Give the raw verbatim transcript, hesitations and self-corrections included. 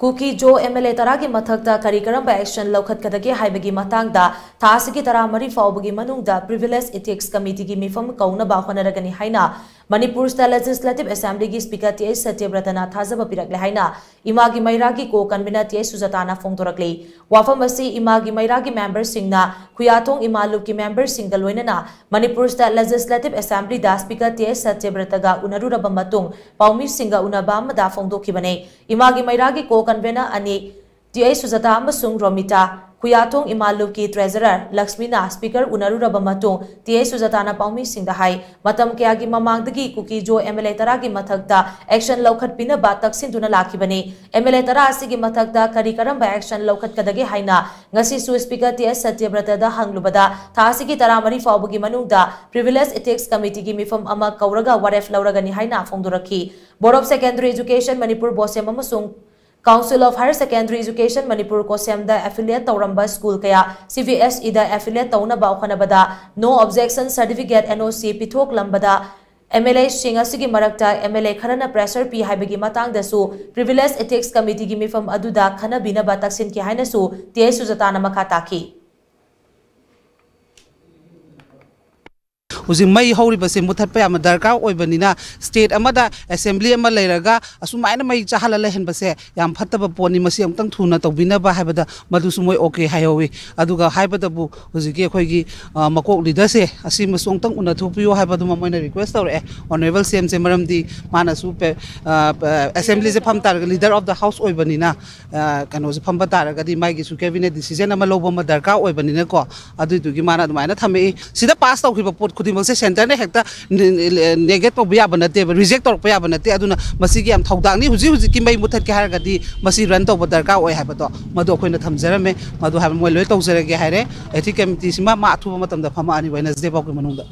Kuki Jo M L A ꯇꯔꯥꯒꯤ ꯃꯊꯛꯇ ꯀꯔꯤ ꯀꯔꯝꯕ action ꯂꯧꯈꯠꯀꯗꯒꯦ ꯍꯥꯏꯕꯒꯤ ꯃꯇꯥꯡꯗ ꯊꯥ ꯑꯁꯤꯒꯤ ꯇꯔꯥꯃꯔꯤ ꯐꯥꯎꯕꯒꯤ ꯃꯅꯨꯡꯗ Privilege Ethics Committeeꯒꯤ ꯃꯤꯐꯝ ꯀꯧꯅꯕ ꯍꯣꯠꯅꯔꯒꯅꯤ ꯍꯥꯏꯅ ꯃꯅꯤꯄꯨꯔ State Legislative Assemblyꯒꯤ Speaker ꯇꯤ ꯑꯩꯆ ꯁꯇ꯭ꯌꯕ꯭ꯔꯇꯅ ꯊꯥꯖꯕ ꯄꯤꯔꯛꯂꯦ ꯍꯥꯏꯅ ꯏꯃꯥꯒꯤ ꯃꯩꯔꯥꯒꯤ co-convener ꯇꯤ ꯑꯩꯆ ꯁꯨꯖꯥꯇꯥꯅ ꯐꯣꯡꯗꯣꯔꯛꯂꯤ꯫ ꯋꯥꯐꯝ ꯑꯁꯤ ꯏꯃꯥꯒꯤ ꯃꯩꯔꯥꯒꯤ memberꯁꯤꯡꯅ ꯈꯨꯌꯥꯊꯣꯡ ꯏꯃꯥ ꯂꯨꯞꯀꯤ memberꯁꯤꯡꯒ ꯂꯣꯏꯅꯅ ꯃꯅꯤꯄꯨꯔ State Legislative Assemblyꯗ Speaker ꯇꯤ ꯑꯩꯆ ꯁꯇ꯭ꯌꯕ꯭ꯔꯇꯒ ꯎꯅꯔꯨꯔꯕ ꯃꯇꯨꯡ ꯄꯥꯎꯃꯤꯁꯤꯡꯒ ꯎꯅꯕ ꯑꯃꯗ ꯐꯣꯡꯗꯣꯛꯈꯤꯕꯅꯤ꯫ ꯏꯃꯥꯒꯤ ꯃꯩꯔꯥꯒꯤ co-convener ꯑꯅꯤ ꯇꯤ ꯑꯩꯆ ꯁꯨꯖꯥꯇꯥ ꯑꯃꯁꯨꯡ ꯔꯣꯃꯤꯇꯥ, ꯈꯨꯌꯥꯊꯣꯡ ꯏꯃꯥ ꯂꯨꯞꯀꯤ treasurer ꯂꯛꯁꯃꯤꯅ Speaker ꯎꯅꯔꯨꯔꯕ ꯃꯇꯨꯡ ꯇꯤ ꯑꯩꯆ ꯁꯨꯖꯥꯇꯥꯅ ꯄꯥꯎꯃꯤꯁꯤꯡꯗ ꯍꯥꯏ, ꯃꯇꯝ ꯀꯌꯥꯒꯤ ꯃꯃꯥꯡꯗꯒꯤ ꯀꯨꯀꯤ ꯖꯣ ꯑꯦꯝ ꯑꯦꯜ ꯑꯦ ꯇꯔꯥꯒꯤ ꯃꯊꯛꯇ action ꯂꯧꯈꯠꯄꯤꯅꯕ ꯇꯛꯁꯤꯟꯗꯨꯅ ꯂꯥꯛꯈꯤꯕꯅꯤ꯫ ꯑꯦꯝ ꯑꯦꯜ ꯑꯦ ꯇꯔꯥ ꯑꯁꯤꯒꯤ ꯃꯊꯛꯇ ꯀꯔꯤ ꯀꯔꯝꯕ action ꯂꯧꯈꯠꯀꯗꯒꯦ ꯍꯥꯏꯅ ꯉꯁꯤꯁꯨ Speaker ꯇꯤ ꯑꯩꯆ ꯁꯇ꯭ꯌꯕ꯭ꯔꯇꯗ ꯍꯪꯂꯨꯕꯗ ꯊꯥ ꯑꯁꯤꯒꯤ ꯇꯔꯥꯃꯔꯤ ꯐꯥꯎꯕꯒꯤ ꯃꯅꯨꯡꯗ Privilege Ethics Committeeꯒꯤ ꯃꯤꯐꯝ ꯑꯃ ꯀꯧꯔꯒ ꯋꯥꯔꯦꯞ ꯂꯧꯔꯒꯅꯤ ꯍꯥꯏꯅ ꯐꯣꯡꯗꯣꯔꯛꯈꯤ꯫ Board of Secondary Education Manipur, ꯕꯣꯁꯦꯝ ꯑꯃꯁꯨꯡ Council of Higher Secondary Education Manipur, ꯀꯣꯁꯦꯝꯗ affiliate ꯇꯧꯔꯝꯕ school ꯀꯌꯥ ꯁꯤ ꯕꯤ ꯑꯦꯁ ꯏꯗ affiliate ꯇꯧꯅꯕ ꯍꯣꯠꯅꯕꯗ no objection certificate, N O C, ꯄꯤꯊꯣꯛꯂꯝꯕꯗ ꯑꯦꯝ ꯑꯦꯜ ꯑꯦꯁꯤꯡ ꯑꯁꯤꯒꯤ ꯃꯔꯛꯇ ꯑꯦꯝ ꯑꯦꯜ ꯑꯦ ꯈꯔꯅ pressure ꯄꯤ ꯍꯥꯏꯕꯒꯤ ꯃꯇꯥꯡꯗꯁꯨ Privilege Ethics Committeeꯒꯤ ꯃꯤꯐꯝ ꯑꯗꯨꯗ ꯈꯟꯅꯕꯤꯅꯕ ꯇꯛꯁꯤꯟꯈꯤ ꯍꯥꯏꯅꯁꯨ ꯇꯤ ꯑꯩꯆ ꯁꯨꯖꯥꯇꯥꯅ ꯃꯈꯥ ꯇꯥꯈꯤ꯫ ꯍꯧꯖꯤꯛ ꯃꯩ ꯍꯧꯔꯤꯕꯁꯦ ꯃꯨꯊꯠꯄ ꯌꯥꯝꯅ ꯗꯔꯀꯥꯔ ꯑꯣꯏꯕꯅꯤꯅ, state ꯑꯃꯗ assembly ꯑꯃ ꯂꯩꯔꯒ ꯑꯁꯨꯃꯥꯏꯅ ꯃꯩ ꯆꯥꯍꯜꯂ ꯂꯩꯍꯟꯕꯁꯦ ꯌꯥꯝ ꯐꯠꯇꯕ ꯄꯣꯠꯅꯤ, ꯃꯁꯤ ꯑꯃꯨꯛꯇꯪ ꯊꯨꯅ ꯇꯧꯕꯤꯅꯕ ꯍꯥꯏꯕꯗ ꯃꯗꯨꯁꯨ ꯃꯣꯏ okay ꯍꯥꯏꯍꯧꯋꯤ꯫ ꯑꯗꯨꯒ ꯍꯥꯏꯕꯗꯕꯨ ꯍꯧꯖꯤꯛꯀꯤ ꯑꯩꯈꯣꯏꯒꯤ, ꯑ, ꯃꯀꯣꯛ leaderꯁꯦ ꯑꯁꯤꯃꯁꯨ ꯑꯃꯨꯛꯇꯪ ꯎꯅꯊꯣꯛꯄꯤꯌꯨ ꯍꯥꯏꯕꯗꯨꯃ ꯃꯣꯏꯅ request ꯇꯧꯔꯛꯑꯦ꯫ Honourable ꯁꯤ ꯑꯦꯝꯁꯦ, ꯃꯔꯝꯗꯤ ꯃꯥꯅꯁꯨ ꯄꯦ-, ꯑ, ꯄ-, assemblyꯁꯦ ꯐꯝ ꯇꯥꯔꯒ leader of the house ꯑꯣꯏꯕꯅꯤꯅ, ꯑ, ꯀꯩꯅꯣꯁꯦ ꯐꯝꯕ ꯇꯥꯔꯒꯗꯤ ꯃꯥꯒꯤꯁꯨ cabinet decision ꯑꯃ ꯂꯧꯕ ꯑꯃ ꯗꯔꯀꯥꯔ ꯑꯣꯏꯕꯅꯤꯅꯀꯣ, ꯑꯗꯨꯏꯗꯨꯒꯤ ꯃꯥꯅ ꯑꯗꯨꯃꯥꯏꯅ ꯊꯝꯃꯛꯏ꯫ ꯁꯤꯗ pass ꯇꯧꯈꯤꯕ ꯄꯣꯠ ꯈꯨꯗꯤꯡꯃꯛꯁꯦ centreꯅ ꯍꯦꯛꯇ ꯅꯦ-, ꯅꯦ-, negate ꯇꯧꯕ ꯌꯥꯕ ꯅꯠꯇꯦꯕ, reject ꯇꯧꯔꯛꯄ ꯌꯥꯕ ꯅꯠꯇꯦ꯫ ꯑꯗꯨꯅ ꯃꯁꯤꯒꯤ ꯌꯥꯝ ꯊꯧꯗꯥꯡꯅꯤ꯫ ꯍꯧꯖꯤꯛ ꯍꯧꯖꯤꯛꯀꯤ ꯃꯩ ꯃꯨꯊꯠꯀꯦ ꯍꯥꯏꯔꯒꯗꯤ ꯃꯁꯤ run ꯇꯧꯕ ꯗꯔꯀꯥꯔ ꯑꯣꯏ ꯍꯥꯏꯕꯗꯣ ꯃꯗꯨ ꯑꯩꯈꯣꯏꯅ ꯊꯝꯖꯔꯝꯃꯦ꯫ ꯃꯗꯨ ꯍꯥꯏꯕ ꯃꯣꯏ ꯂꯣꯏ ꯇꯧꯖꯔꯒꯦ ꯍꯥꯏꯔꯦ꯫ Ethics Committeeꯁꯤꯃ ꯃꯥ ꯑꯊꯨꯕ ꯃꯇꯝꯗ ꯐꯝꯃꯛꯑꯅꯤ Wednesday ꯐꯥꯎꯒꯤ ꯃꯅꯨꯡꯗ꯫